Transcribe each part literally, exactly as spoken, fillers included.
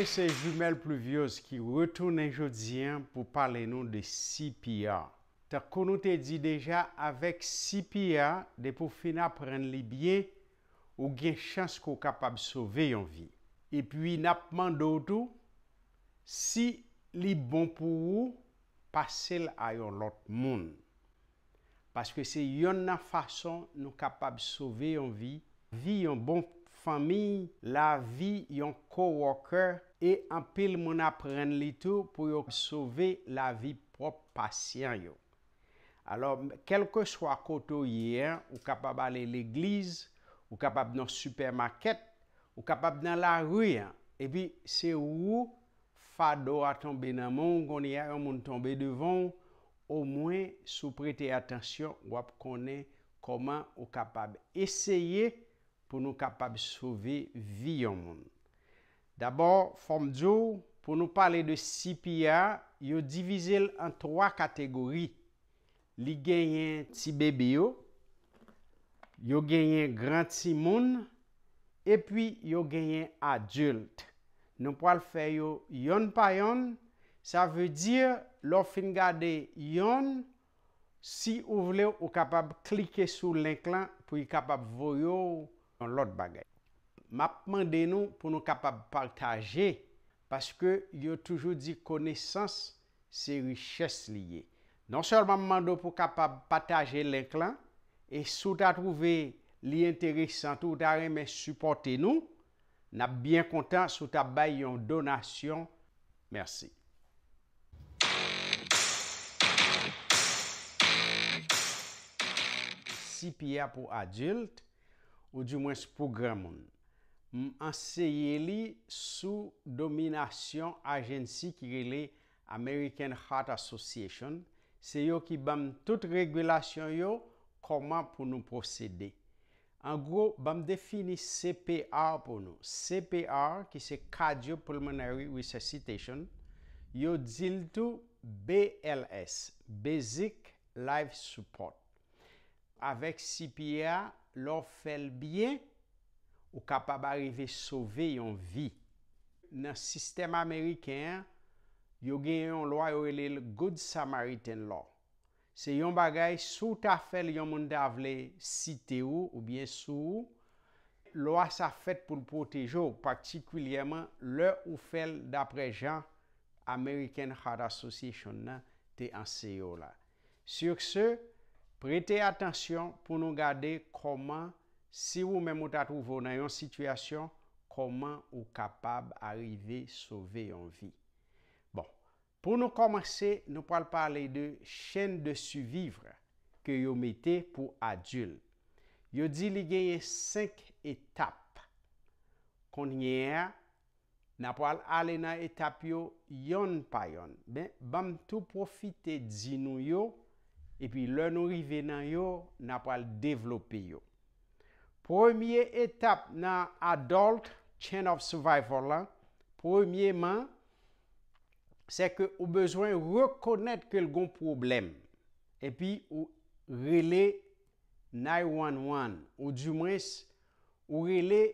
Se Jumelle Pluviose ki retounen jodi a pou pale nou de C P R. Tankou nou te di deja, avèk C P R, depi w fin aprann li byen, ou gen chans ke w kapab sove yon vi. Epi n ap mande w tou, si li bon pou ou, pase l a yon lòt moun. Paske se yonn nan fason nou kapab sove yon vi, vi yon bon fanmi, lavi yon coworker, e anpil moun aprann li tou pou yo sove lavi pwòp pasyan yo. Alò, kèlkeswa kote w ye a, ou kapab ale legliz, ou kapab nan sipèmakèt, ou kapab nan lari a, epi se ou fado a tonbe nan men w, kounye a yon moun tonbe devan w, omwen si w prete atansyon, w ap konnen kòman ou kapab eseye pou nou kapab sove vi yon moun. Dabò, fò m di w, pou nou pale de C P R, yo divize l an twa kategori. Li genyen ti bebe yo, yo genyen gran timoun, epi yo genyen adilt. Nou pral fè yo yonn pa yonn. Sa vle di, lè w fin gade yonn, si ou vle, ou kapab klike sou link lan pou li kapab voye w yon lòt bagay. M ap mande nou pou nou kapab pataje, paske yo toujou di konesans se richès li ye. Non sèlman m mande w pou w kapab pataje link lan, e si w ta twouve li enteresan tou, ou ta renmen sipòte nou, n ap byen kontan si w ta bay yon donasyon. Mèsi. C P R pou adilt, oudimwens pou granmoun. M anseye li sou dominasyon ajansi ki rele American Heart Association. Se yo ki ban m tout regilasyon yo, kòman pou nou pwosede. An gwo, ban m defini C P R pou nou. C P R, ki se Cardiopulmonary Resuscitation, yo di l tou B L S, Basic Life Support. Avèk C P R, lè w fè l byen, ou kapab arive sove yon vi. Nan sistèm ameriken an, yo gen yon lwa yo rele l Good Samaritan Law. Se yon bagay, si w ta fè l, yon moun ta vle site w oubyen sou ou, lwa sa fèt pou l pwoteje w, patikilyèman lè ou fè l daprè jan American Heart Association nan te anseye w la. Sur ce, prete atansyon pou nou gade kòman, si ou menm ou ta twouve w nan yon sitiyasyon, kòman ou kapab arive sove yon vi. Bon, pou nou kòmanse, nou pral pale de chaîne de survivre ke yo mete pou adilt. Yo di li genyen senk etap. Kounye a, n a pral ale nan etap yo yonn pa yonn. Men, ban m tou pwofite di nou yo, epi lè nou rive nan yo, n a pral devlope yo. Premye etap nan Adult Chain of Survival la, premyeman, se ke ou bezwen rekonèt ke l gon pwoblèm, epi ou rele nine one one, oudimwens, ou rele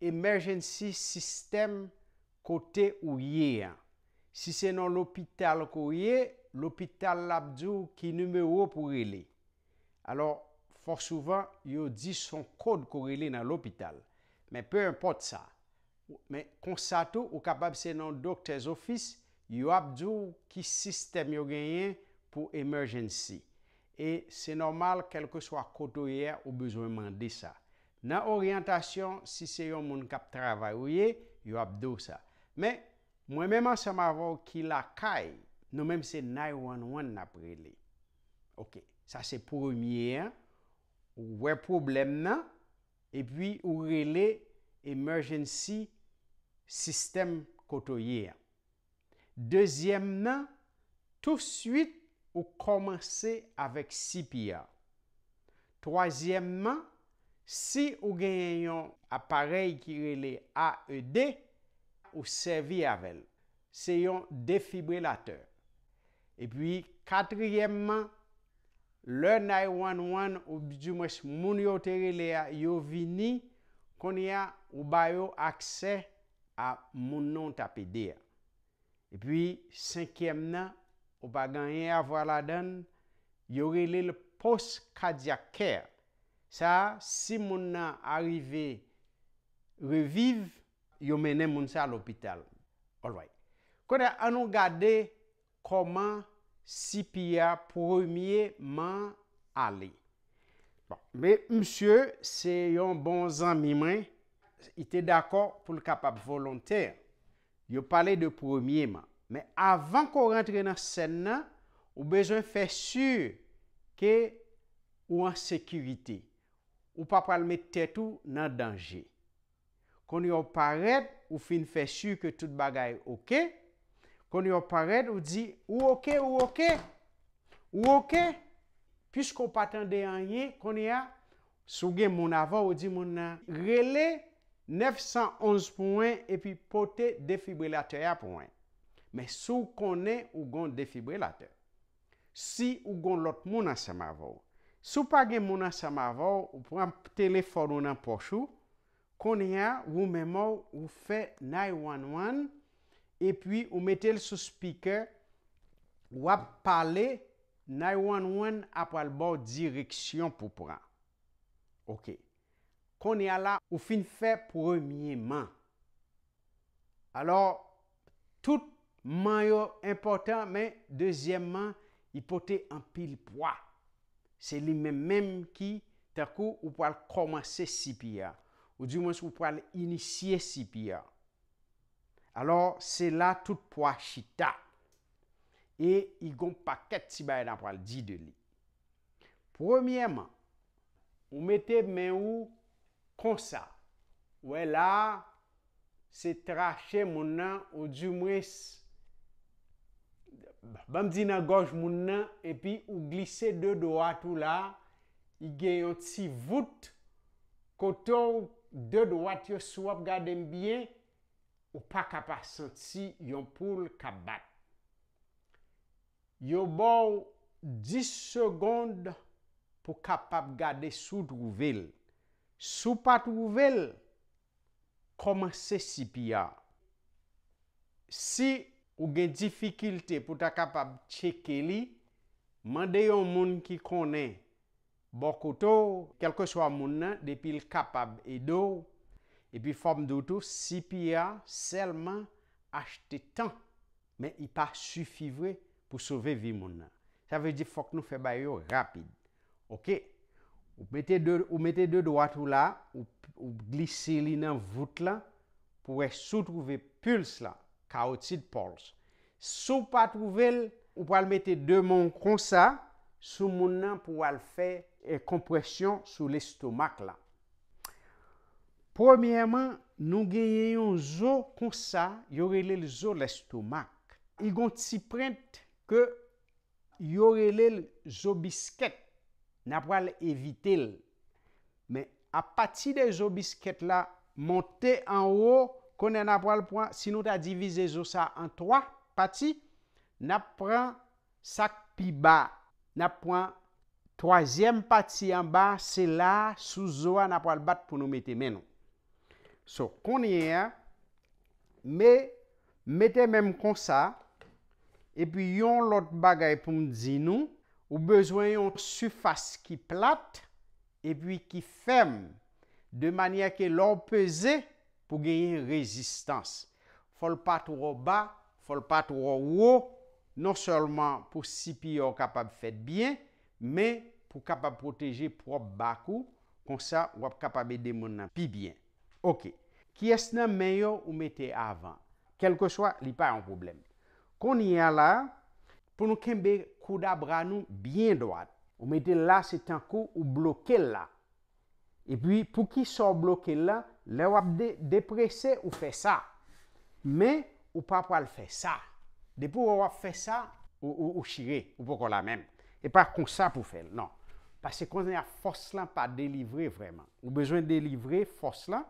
emergency system kote ou ye a. Si se nan lopital ke w ye, lopital la ap di w ki nimewo pou w rele. Alò, fò souvan, yo di se yon kòd ke w rele nan lopital. Men pe enpòt sa. Men konsa tou, ou kapab se nan yon doctor's office, yo ap di w ki sistèm yo genyen pou emergency. E se nòmal, kèlkeswa kote w ye a, ou bezwen mande sa. Nan oryantasyon, si se yon moun k ap travay ou ye, yo ap di w sa. Men, mwen menm ansanm avè w ki lakay, nou menm se nine one one n ap rele. Oke, sa se premye an. Ou wè pwoblèm nan, epi ou rele emergency system kote w ye a. Dezyèm nan, touswit ou kòmanse avèk C P R. Twazyèmman, si ou genyen yon aparèy ki rele A E D, ou sèvi avè l. Se yon defibrilatè. Epi, katriyèmman, lè nine one one, oudimwens moun yo te rele a, yo vini, kounye a, ou ba yo aksè a moun nan w t ap ede a. Epi, senkyèm nan, ou pa gen anyen a vwa ladan l, yo rele l post cardiac care. Sa a, si moun nan arive reviv, yo mennen moun sa a lopital. Alright. Kounye a, ann nou gade kòman C P R premyeman ale. Bon, men misye se yon bon zanmi mwen, li te dakò pou l kapab volontè. Yo pale de premyeman. Men avan ke w rantre nan sèn nan, ou bezwen fè si ke ou an sekirite. Ou pa pral met tèt ou nan danje. Kounye a w parèt, ou fin fè si ke tout bagay oke. Kounye a w parèt, ou di, ou oke, ou oke, ou oke. Piske w pa tande anyen, kounye a, si w gen moun avè w, ou di moun nan, rele nèf san onz pou mwen epi pote defibrilatè a pou mwen. Men si w konnen ou gon defibrilatè. Si ou gon lòt moun ansanm avè w. Si w pa gen moun ansanm avè w, ou pran telefòn ou nan pòch ou, kounye a, ou menm ou, ou fè nine one one, epi ou mete l sou speaker, w ap pale, nine one one ap pral ba w direksyon pou pran. Oke. Kounye a la, ou fin fè premyeman. Alò, tout man yo enpòtan, men dezyèmman, li pote anpil pwa. Se li menm menm ki, tankou ou pral kòmanse C P R, oudimwens ou pral inisye C P R. Alò, se la tout pwa chita. E li gon pakèt ti bagay n a pral di de li. Premyèman, ou mete men ou konsa. Ou wè la a, se trache moun nan, oudimwens, ban m di nan gòj moun nan, epi ou glise de dwat ou la, li gen yon ti vout, kote w de dwat yo, si w ap gade m byen, ou pa ka pa santi yon poul k ap bat. Yo ba w dis segonn pou kapab gade si w twouve l. Si w pa twouve l, kòmanse C P R. Si ou gen difikilte pou ta kapab tcheke li, mande yon moun ki konnen bò kote w, kèlkeswa moun nan, depi l kapab ede w. Epi fò m di w tou, C P R sèlman achte tan, men li pa sifi vre pou sove vi moun nan. Sa vle di fòk nou fè bagay yo rapid. Oke? Ou mete de, ou mete de dwat ou la, ou, ou glise li nan vout la, pou wè si w twouve puls la, carotid pulse. Si w pa twouve l, ou pral mete de men w konsa sou moun nan pou w al fè, eh, konpresyon sou lestomak la. Premyèman, nou genyen yon zo konsa, yo rele l zo lestomak. Li gon ti prent ke yo rele l zo biskèt. N a pral evite l. Men apati de zo biskèt la, monte anwo, kounye a n a pral pran, si nou ta divize zo sa an twa pati, n ap pran sa k pi ba. N ap pran twazyèm pati anba, se la a, sou zo a, n a pral bat pou nou mete men nou. So, kounye a, me, mete men m konsa, epi yon lòt bagay pou m di nou, ou bezwen yon sifas ki plat, epi ki fèm, de manyè ke lè w peze, pou genyen rezistans. Fò l pa twò ba, fò l pa twò wo, non sèlman pou C P R kapab fèt byen, men pou kapab pwoteje pwòp bak ou, konsa w ap kapab ede moun nan pi byen. Oke. Kiyès nan men yo ou mete avan? Kèlkeswa, li pa yon pwoblèm. Kounye a la, pou nou kenbe koudabra nou byen dwat. Ou mete l la, se tankou ou bloke l la. Epi, poukisa w bloke l la? Lè w ap de-, deprese, ou fè sa. Men, ou pa pral fè sa. Depi w wè w ap fè sa, ou, ou, ou chire, ou poko la menm. E pa konsa pou fè l, non. Paske kounye a fòs lan pa delivre vrèman. Ou bezwen delivre fòs lan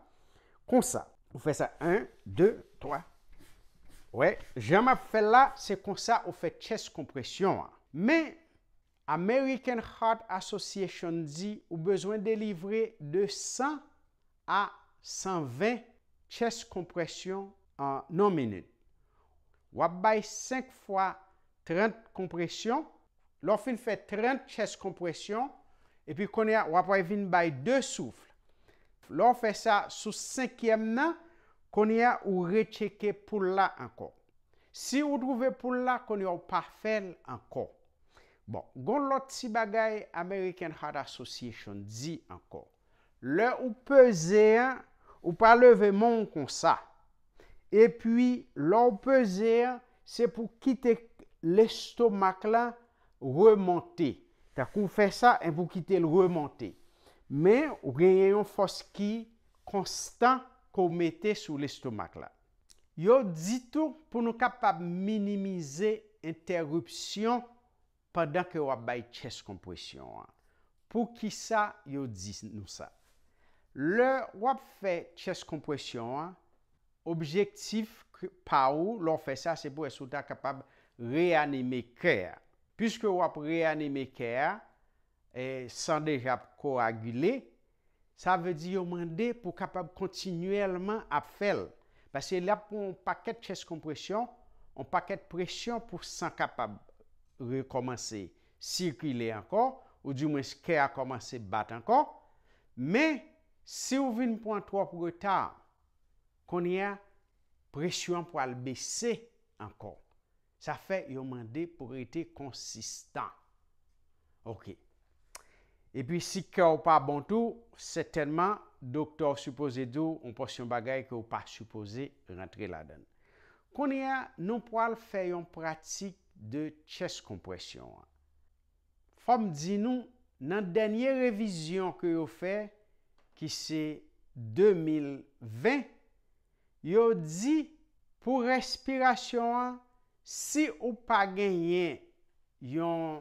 konsa. Ou fè sa, en, de, twa. Wè, jan m ap fè l la, se konsa ou fè chest konpresyon an. Men, American Heart Association di ou bezwen delivre de san a san ven chest konpresyon an yon minit. W ap bay senk fwa trant konpresyon. Lè w fin fè trant chest konpresyon, epi kounye a, w ap vin bay de souf. Lè w fè sa sou senkyèm nan, kounye a, ou retcheke poul la ankò. Si ou twouve poul la, kounye a, ou pa fè l ankò. Bon, gon lòt ti bagay American Heart Association di ankò. Lè ou peze a, ou pa leve men w konsa. Epi, lè w peze a, se pou kite lestomak la remonte. Tankou w fè sa, epi w kite l remonte. Men, ou genyen yon fòs ki konstan ke w mete sou lestomak la. Yo di tou pou nou kapab minimize entèripsyon pandan ke w ap bay chest konpresyon an. Poukisa yo di nou sa? Lè w ap fè chest konpresyon an, objektif k- pa ou, lè w fè sa, se pou wè si w ta kapab reyanime kè a. Piske w ap reyanime kè a, e, san deja koagile, sa vle di yo mande pou w kapab kontinyèlman ap fè l. Paske l ap pran yon pakèt chest konpresyon, yon pakèt presyon pou san kapab rekòmanse sikile ankò, oudimwens kè a kòmanse bat ankò. Men, si w vin pran twòp reta, kounye a, presyon an pral bese ankò. Sa fè yo mande pou rete konsistan. Ok. Epi si kè w pa bon tou, sètènman, doktè w sipoze di w yon pòsyon bagay ke w pa sipoze rantre ladan l. Kounye a, nou pral fè yon pratik de chest konpresyon an. Fò m di nou, nan dènye revizyon ke yo fè, ki se de mil ven, yo di pou respirasyon an, si ou pa genyen yon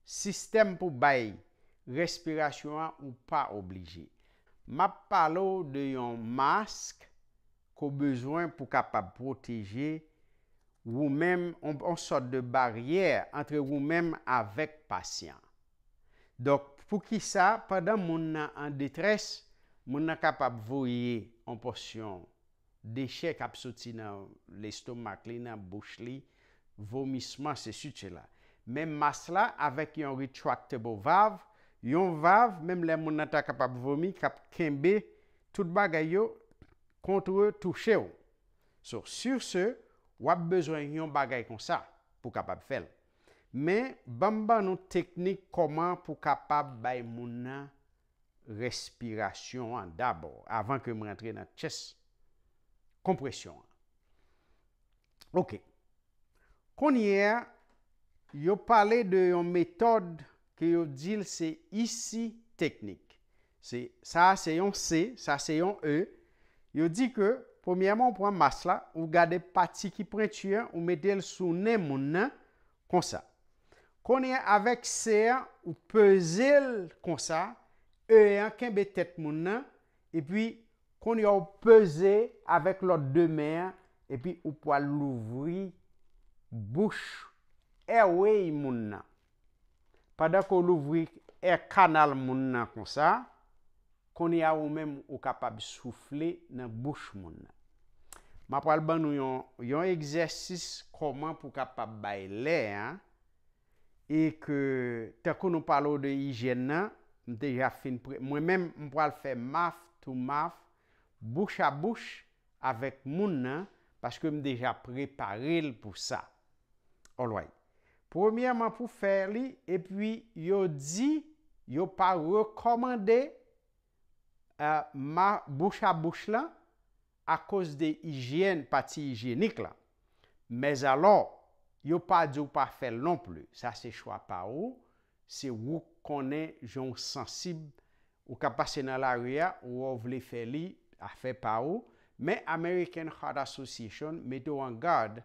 sistèm pou bay respirasyon an, ou pa oblije. M ap pale w de yon mask ke w bezwen pou kapab pwoteje ou menm, yon, yon sòt de baryè antre ou menm avèk pasyan. Donk, poukisa, pandan moun nan an detrès, moun nan kapab voye yon pòsyon dechè k ap soti nan lestomak li, nan bouch li, vomisman, sesi, sela. Men mask la, avèk yon retractable valve, yon valve, menm lè moun nan ta kapab vomi, k ap kenbe tout bagay yo kont touche w. So, sur ce, w ap bezwen yon bagay konsa pou kapab fè l. Men, ban m ban nou teknik kòman pou kapab bay moun nan respirasyon an dabò, avan ke m rantre nan chest konpresyon an. Ok. Kounye a, yo pale de yon metòd ke yo di l se E C teknik. Se, sa a se yon C, sa se yon E. Yo di ke, premyèman, ou pran mask la, ou gade pati ki pwenti an, ou mete l sou nen moun nan, konsa. Kounye a, avèk C an, ou peze l konsa, E an kenbe tèt moun nan, epi kounye a, ou peze avèk lòt de men an, epi ou pral louvri bouch, airway moun nan. Pandan ke w louvri air canal moun nan konsa, kounye a ou menm ou kapab soufle nan bouch moun nan. M ap pral ban nou yon, yon egzèsis kòman pou kapab bay lè an, e ke, tankou nou pale w de ijyèn nan, m deja fin pre, mwen menm, m pral fè mouth to mouth, bouch a bouch, avèk moun nan, paske m deja prepare l pou sa. Alright. Premyèman, pou fè li, epi yo di, yo pa rekòmande, eh, ma, bouch a bouch lan, akoz de ijyèn, pati ijyenik la. Mèzalò, yo pa di w pa fè l non pli. Sa se chwa pa ou, se ou k konnen jan w sansib. Ou ka pase nan lari a, ou wè w vle fè li, afè pa ou. Men American Heart Association mete w an gad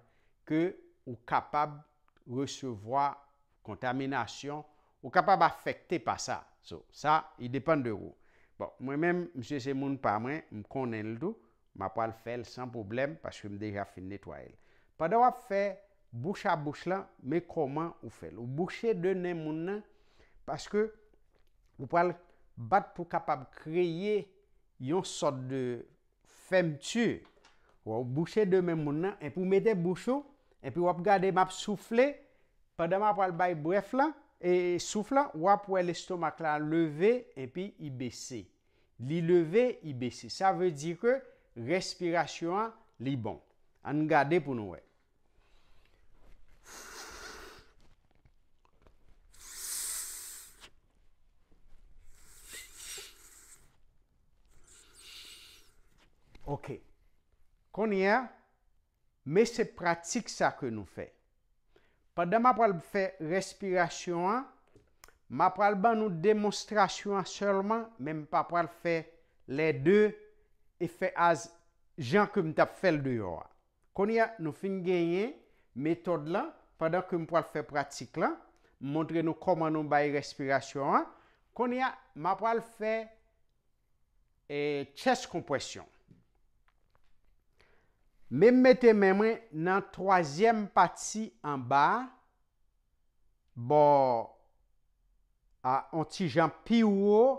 ke ou kapab resevwa kontaminasyon, ou kapab afekte pa sa. So, sa, i depann de ou. Bon, mwen menm, misye se moun pa mwen, m konnen l tou, m ap pral fè l san pwoblèm, paske m deja fin netwaye l. Pandan w ap fè bouch a bouch lan, men kòman ou fè l. Ou bouche de nen moun nan, paske ou pral bat pou kapab kreye yon sòt de fèmti. Wè, ou bouche de men moun nan, epi ou mete bouch ou, epi w ap gade m ap soufle, pandan m ap pral bay brèf lan, e souf lan, w ap wè lestomak la leve, epi i bese. Li leve, i bese. Sa vle di ke respirasyon an, li bon. Ann gade pou nou wè. Ok. Kounye a, men se pratik sa ke nou fè. Pandan m ap pral fè respirasyon an, m ap pral ban nou demonstrasyon an sèlman, men m pa pral fè lè de e fè as jan ke m t ap fè l deyò a. Kounye a, nou fin genyen metòd lan, pandan ke m pral fè pratik lan, m montre nou kòman nou bay respirasyon an. Kounye a, m ap pral fè e, chest compression. Men m mete men mwen nan twazyèm pati anba a, bò a, on ti jan pi wo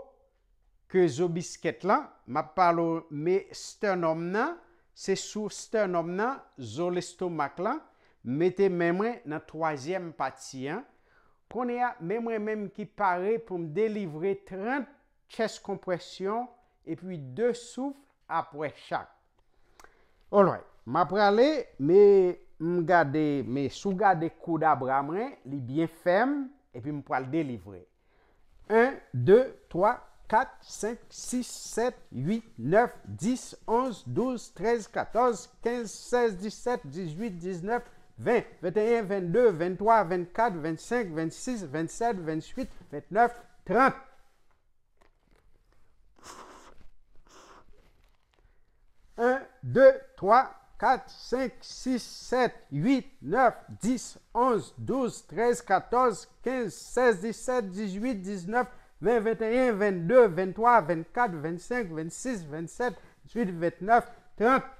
ke zo biskèt lan. M ap pale w men sternum nan, se sou sternum nan, zo lestomak lan. M mete men mwen nan twazyèm pati an. Kounye a, men mwen menm ki pare pou m delivre trant chest compression, epi de souf apre chak. Alright, m ap prale, men m gade, men si w gade koud a bra mwen, li byen fèm, epi m pral delivre. En, de, twa, kat, senk, sis, sèt, uit, nèf, dis, onz, douz, trèz, katòz, kenz, sèz, disèt, dizuit, diznèf, ven, venteyen, vennde, venntwa, vennkat, vennsenk, vennsis, vennsèt, vennuit, vennèf, trant. En, de, twa, kat, senk, sis, sèt, uit, nèf, dis, onz, douz, trèz, katòz, kenz, sèz, disèt, dizuit, diznèf, ven, venteyen, vennde, venntwa, vennkat, vennsenk, vennsis, vennsèt, vennuit, vennèf, trant.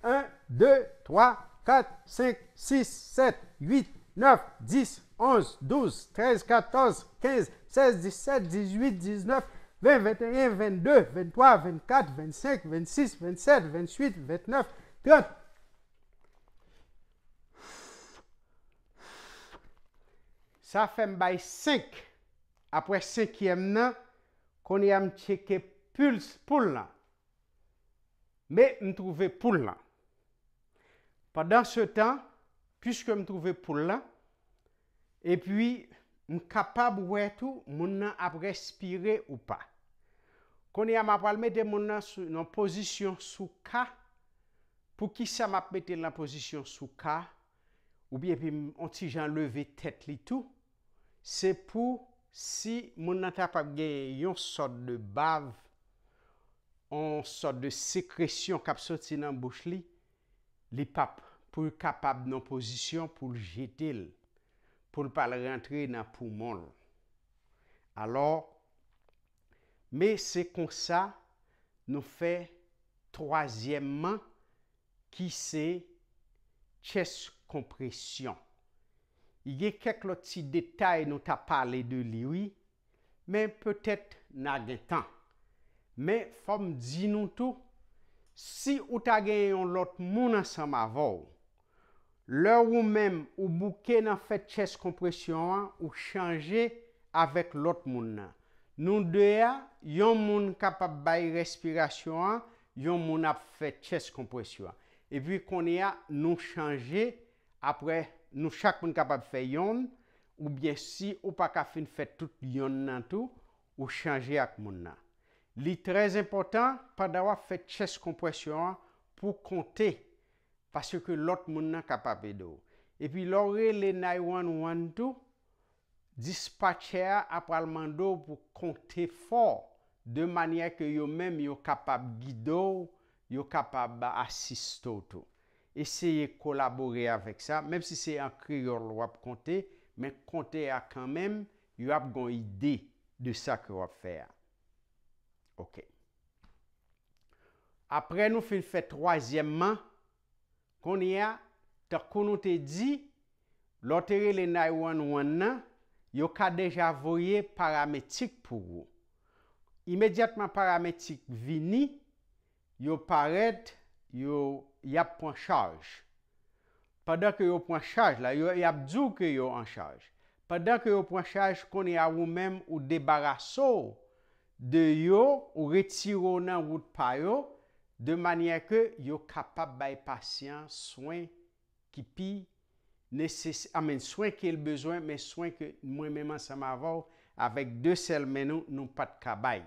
En, de, twa, kat, senk, sis, sèt, uit, nèf, dis, onz, douz, trèz, katòz, kenz, sèz, disèt, dizuit, diznèf, ven, venteyen, vennde, venntwa, vennkat, vennsenk, vennsis, vennsèt, vennuit, vennèf, trant. Sa fè m bay senk. Apre senkyèm nan, kounye a m tcheke puls poul lan. Men m twouve poul lan. Pandansetan, piske m twouve poul lan, epi m kapab wè tou moun nan ap respire ou pa. Kounye a, m ap pral mete moun nan sou, nan pozisyon sou ka. Poukisa m ap mete l nan pozisyon sou ka? Oubyen epi m on ti jan leve tèt li tou? Se pou si moun nan ta pap genyen yon sòt de bav, yon sòt de sekresyon k ap soti nan bouch li, li pap, pou l kapab nan pozisyon pou l jete l, pou l pa al rantre nan poumon l. Alò, men se konsa nou fè twazyèmman, ki se chest compression. Gen kèk lòt ti detay nou ta pale de li, wi, men petèt n a gen tan. Men fò m di nou tou, si ou ta gen yon lòt moun ansanm avè w, lè ou menm ou bouke nan fè chest compression an, ou chanje avèk lòt moun nan. Nou de a, yon moun kapab bay respirasyon an, yon moun ap fè chest compression an. Epi kounye a, nou chanje, apre, nou chak moun kapab fè yonn, oubyen si ou pa ka fin fè tout yonn nan tou, ou chanje ak moun nan. Li trè enpòtan, pandan w ap fè chest compression an, pou konte, paske lòt moun nan kapab ede w. Epi lè w rele nine one one tou, dispatchè a ap pral mande w pou konte fò, de manyè ke yo menm yo kapab gide w, yo kapab asiste w tou. Eseye kolabore avèk sa, menm si se an kreyòl w ap konte, men konte a kanmenm, yo ap gen yon ide de sa ke w ap fè a. Ok. Apre nou fin fè twazyèmman, kounye a, tankou nou te di, lè w te rele nine one one nan, yo ka deja voye paramedik pou ou. Imedyatman paramedik vini, yo parèt, yo, y ap pran chaj. Pandan ke yo pran chaj la, yo, y ap di w ke yo an chaj. Pandan ke yo pran chaj, kounye a ou menm ou debarase w de yo, ou retire w nan wout pa yo, de manyè ke yo kapab bay pasyan swen ki pi nesesè, amèn, swen ke l bezwen, men swen ke mwen menm ansanm avè w, avèk de sèl men nou, nou pa t ka bay.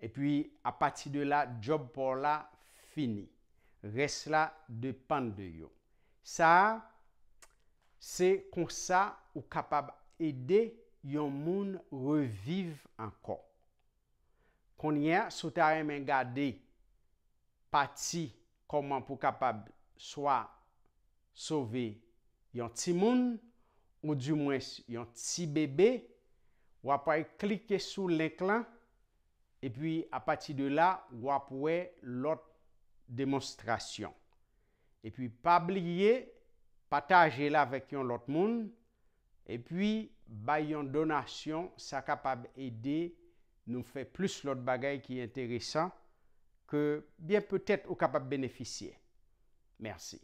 Epi, apati de la, djòb pa w la fini. Rès la depann de yo. Sa a, se konsa ou kapab ede yon moun reviv ankò. Kounye a, si w ta renmen gade pati kòman pou w kapab swa sove yon timoun, oudimwens yon ti bebe, w ap al klike sou link lan, epi apati de la, w ap wè lòt demonstrasyon. Epi pa bliye pataje l avèk yon lòt moun, epi bay yon donasyon, sa kapab ede nou fè plis lòt bagay ki enteresan ke byen petèt ou kapab benefisye. Mèsi.